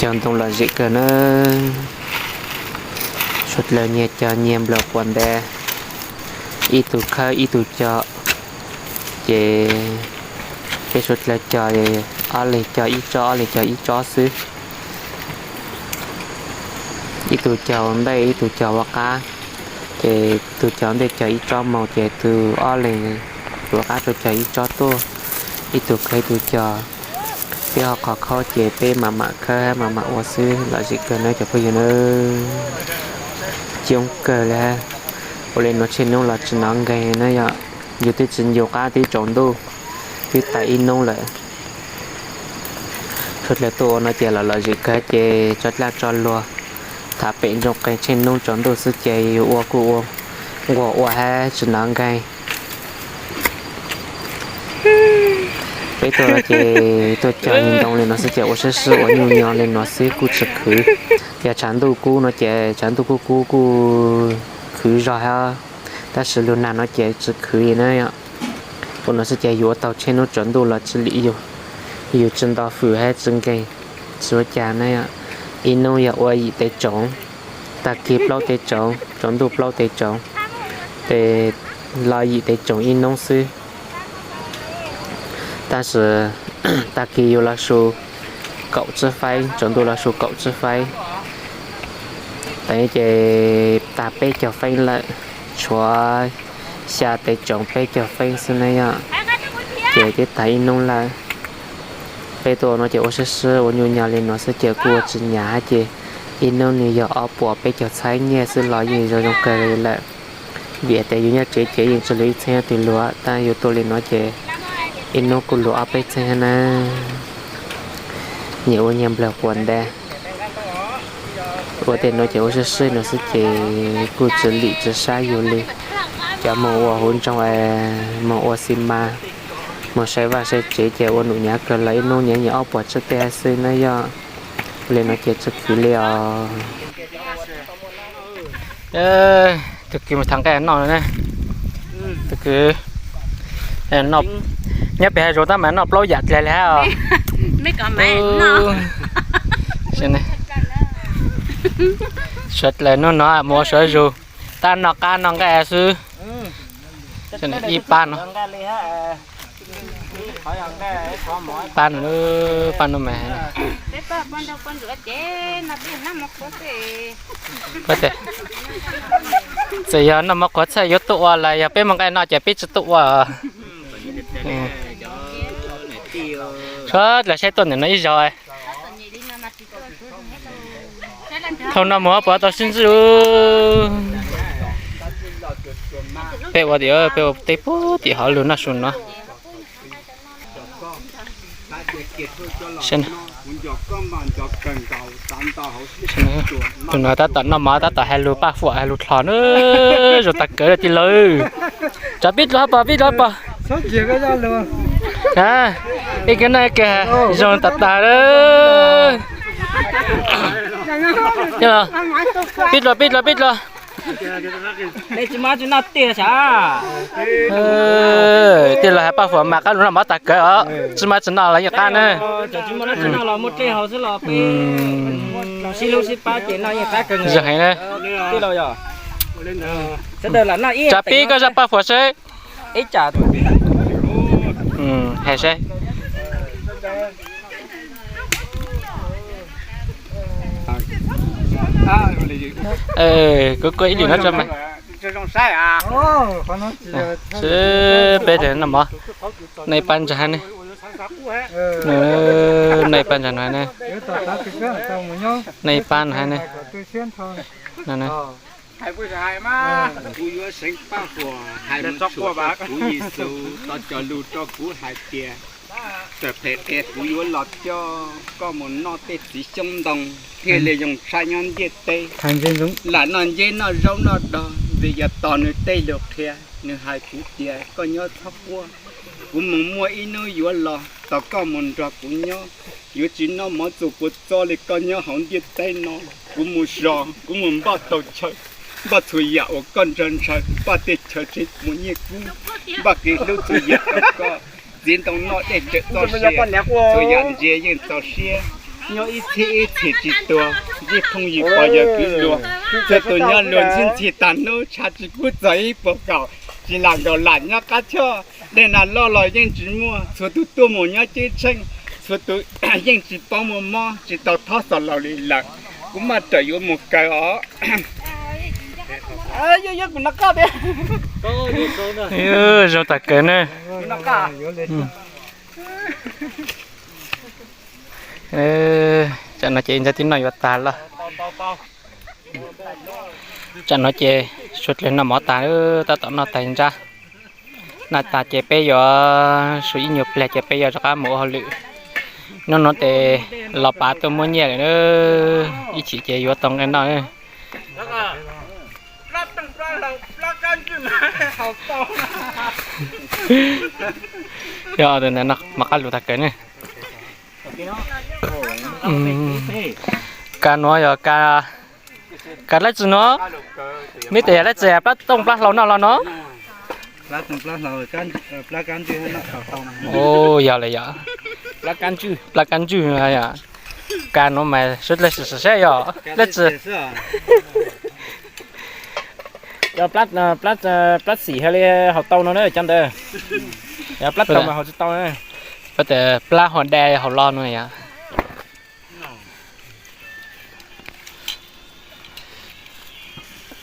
Cog ntoo lom zem kawg na. Suav dlawg nyiag cog nyiag nplawm quas ntev, ib tug khawb ib tug cog, ces peb suav dlawg cog ob leeg cog ib tsob, ob leeg cog ib tsob xwb. Ib tug cog ua ntej ib tug cog ua qab, ces tus cog ntej cog ib tsob mus ces tus ob leeg ua qab rau cog ib tsob tuaj, ib tug khawb ib tug cog. Peb ho qhov khaub ces peb mam mam khawb mam mam ua xwb, lom zem kawg na cov phooj ywg na. Coob kawg li. Ua li nuav tsheej nub los tsis nov nkeeg na yom, yus twb tsis ncu qab twb tsaus ntuj, twb tas ib nub lawm. Suav dlawg tuaj ua no ces los lom zem kawg ces tso dlaj tso luag, tham pem ntsoog qees tsheej nub tsaus ntuj xwb ces yus ua kuj ua nquag ua hab tsis nov nkeeg. Peb tuaj no ces tuaj cog ntoo li no xwb ces ua sib sib ua nyuj nyo li no xwb kuj tsis khwv. Yog tshav ntuj kub no ces tshav ntuj kub kub kuj khwv zog hab, tab sis lug nag no ces tsis khwv li na. Ua no xwb ces yus ua tau tsheej nub tsaus ntuj los tsis lim yus, yus tsis nto fwm hab tsis nkeeg, tsis ua cas na. Ib nub yog ua yim tev tsoov, tag kis plaub tev tsoov, tsaus ntuj plaub tev tsoov, ces los yim tev tsoov ib nub xwb. Tab sis tag kis yus los su kaum tsib feeb, tsaus ntuj los su kaum tsib feeb. Ces tag peb caug feeb lawm, tshuav xya tev tsoov peb caug feeb xwb na yom, ces twb tag ib nub lawm. Peb tuaj no ces ua sib sib ua nyuj nyo li no xwb ces kuj ua tsis nyam hab ces ib nub nws yog ob puas peb caug txhiab nyiaj xwb los yeej zoo zoo kawg li lawm. Vim tias yus nyob tsev ces yeej tsis luag ib txheeb twg luag, tab yus tuaj li no ces ib nub kuj luag ob peb txheeb hab na. Nyias ua nyias nplawg quas ntev. Ua tej no ces ua sib sib no xwb ces kuj tsis lim tsis saib yus li. Cov moog ua huv ntsoog, moog ua xi mas, moog saib vaj saib tsev ces ua num nyav kawg los ib nub nyias nyias ob puas tsib teg hab xwb na yom. Ua li no ces tsis khwv li os. Tus kwv mus thav nqaij noj na. Tus kwv nyob pem hav zoov tab mas noj plaub yam dlej li hab os. Suav dlawg nub no mus ua suav zug, tab noj qab noj nqaij xwb. Ib pab no, pab no, pab no mas. Txawm yog noj mov qhuav txhaj yuav tuaj ua los yog peb mus nqaij no ces peb tsis tuaj ua. Suav dlawg saib tuaj ntawm no ib zaug. Thaum no mus pov tau sib ntsib. Peb ua tim, peb ua teb puag tim hauv lug noj su no. Tus no tab tom noj mov tab tom hais lug paj huam hais lug dlhos na. Zoo tag kawg tij laug. Tsav pib dlua pog, pib dlua pog. Ib kawg noj ib kawg zoo tag tag. Pib dlua, pib dlua, pib dlua. Tij laug hais paj huam mas qab lug noj mov tag kawg os, tsis mas tsis noj los yeej qab na. Zoo heev na. Tsav pib koj zaj paj huam seb. Hais seb. Kuv kua ib lwm no tso mas. Peb noj mov, nej pab ntsa hab ne. Nej pab ntsa no hab ne. Nej pab no hab ne. Kuv yuav seev paj huam hais mus tshua rau kuv Yexus tau cog lus rau kuv hais tias, txawm phem qhia kuv yuav los coj koj mus noj tej txiv xyoob ntoo thiaj li zoo tshaj nyob ntiaj teb. Lam noj nceb noj zaub noj dog vim yog tos nws tej lus qhia, nws hais kuv tias koj nyob txhob quaj, kuv mus muaj ib hnub yuav los tos koj mus nrog kuv nyob. Yuav tsis noj mov txuas puas txob li koj nyob hauv ntiaj teb no. Kuv mus zov, kuv mus npaj tau chaw, npaj txhua yam uas koj ntshaw ntshaw, npaj tej chaw tsev mus nyiaj kub, npaj kev hlub txhua yam rau koj. Txiv ntoo noj dej tseem txoj sia, txhua yam ntsia yeej txaus siab. Nyob ib txhij ib txhis tsis tuag, ywj phooj ywg pog yawg kwv luag, txhua tus nyob luag ntxhi ntxhi tag hnub, tshav tsis kub txog ib puas kaum, tsis lam nkaum lam nyob qab choj, dej nag loj los yeej tsis muaj, txhua tus tuaj mus nyob ceeb tsheej, txhua tus yeej tsis paub muaj mob, tsis tau thob xov laus li lawm. Kuv maj rawm yuav mus kaw os. Zoo tag kawg ne. Tsam no ces ntsaj tib noj yuav tag lawm. Tsam no ces suav dlawg noj mov tag, tab tom noj tag ntsaj. Noj tag ces peb yuav, suav ib nyuag pliag ces peb yuav rov qab mus ua hauj lwm. Hnub no ces los pav tuaj muab nyiaj lawm na, ib chim ces yuav tau nqe noj. Yog tus ntawd no mas qab lus tag kawg ne. Kab nuav yog kab, kab dlaab tsi nuav? Meb tes yog dlaab tsi, plab tooj plab hlau noj los no? Yog le yog, plab kab ntswj. Kab nuav mas sawv dlawg sim saib yog dlaab tsi. Yog plab xim hab li haus tau no na cov ntawd. Yog plab tau mas haus tsis tau na. Plab hua da haus los no yog.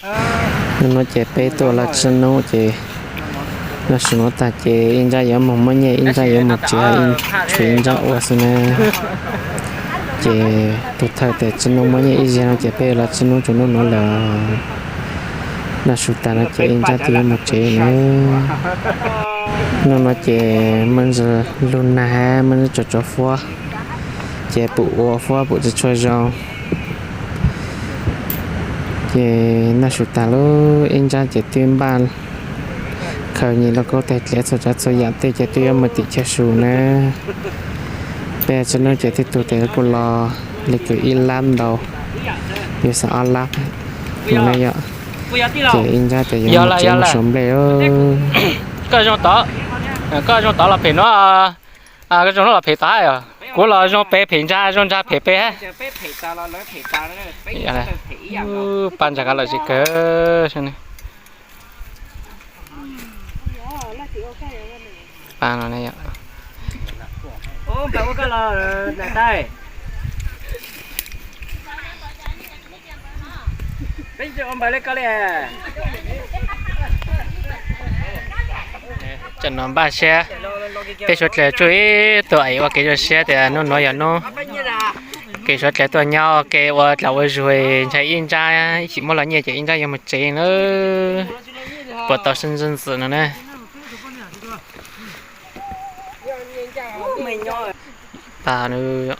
Hnub no ces peb tuaj laj tsib nub ces, laj su nuav tag ces ib ntsab yuav moog muab nyiaj, ib ntsab yuav moog tsev, tshuav ib ntsab ua xwb na. Ces tus thawj tes tsib nub muab nyiaj ib zaug no ces peb laj tsib nub tsuas nub nuav lawm. Laj su tag no ces ib ntsab twb yuav moog tsev na. Nub no ces muaj ntsis lug nag, muaj ntsis tsov tsov fuab, ces pum ua fuab pum tsis tshua zoo. Ces noj su tag lub ib ntsab ces twb npaj khaws nyem lauj kaub teg dlev txhua tsav txhua yam tej ces twb yuav mus tim chaw su na. Peb tsib nub ces twb tug tes kuj los li kws ib lab ntau, yuav xaam ob lab no na yom. Ces ib ntsab ces yuav mus tsev mus sau nplej. Koj zoo tod, koj zoo tod los phem nuav, koj zoo nuav los phem tod yog? Kuv los zoo pem phem ntsa, zoo ntsa phem pem. Pab ntsa kab lom zem kawg. Tam no npaj siab, peb suav dlawg tsuj ib tug es ua kev zoo siab tias nub nuav yog nub kev suav dlawg tuaj nyob ua ke ua dlaag ua zug, ntshai ib ntsab ib chim muab los nyiaj ces ib ntsab yuav mus tsev na. Puas tau sib ntxwb ntxwm no na. Pab nws